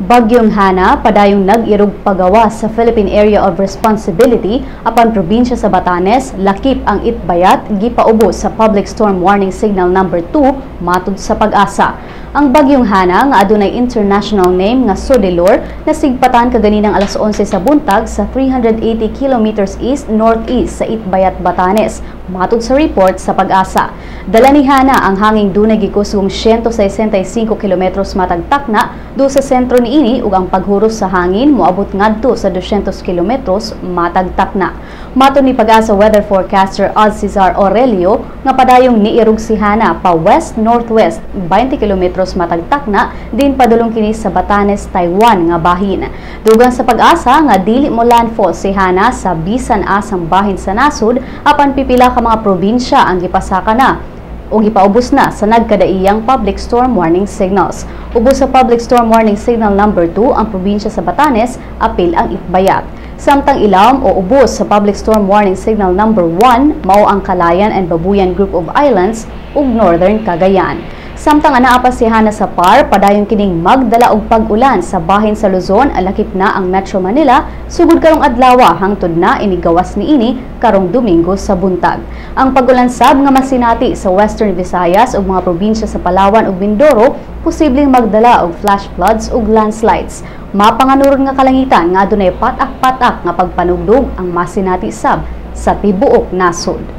Bagyong Hana padayong nag-irog pagawas sa Philippine Area of Responsibility, apan probinsya sa Batanes, lakip ang Itbayat, gipaubos sa Public Storm Warning Signal number 2 matud sa PAGASA. Ang Bagyong Hana nga adunay international name nga Soudelor nasigpatan kaganinang alas 11 sa buntag sa 380 kilometers east northeast sa Itbayat, Batanes, matud sa report sa PAGASA. Dala ni Hana ang hanging dunay gikusgong 165 kilometros matag takna do sa sentro niini ug ang paghuros sa hangin moabot ngadto sa 200 kilometros matag takna. Matod ni PAGASA weather forecaster Oz Cesar Aurelio nga padayong niirog si Hana pa west northwest 20 kilometros matag takna din padulong kini sa Batanes, Taiwan nga bahin. Dugang sa PAGASA nga dili mo landfall si Hana sa bisan asang bahin sa nasod, apan pipila ka mga probinsya ang gipasaka na o gipaubos na sa nagkadaiyang public storm warning signals. Ubos sa public storm warning signal number 2 ang probinsya sa Batanes, apil ang Itbayat. Samtang ilawom o ubos sa public storm warning signal number 1 mao ang Calayan and Babuyan Group of Islands ug Northern Cagayan. Samtang anaa pa si Hana sa PAR, padayon kining magdala og pag-ulan sa bahin sa Luzon, lakip na ang Metro Manila, sugod karong adlaw hangtod na inigawas niini karong Domingo sa buntag. Ang pag-ulan sab nga masinati sa Western Visayas ug mga probinsya sa Palawan ug Mindoro, posibleng magdala og flash floods ug landslides. Mapanganuron nga kalangitan nga adunay patak-patak nga pagpanugdog ang masinati sab sa tibuok nasod.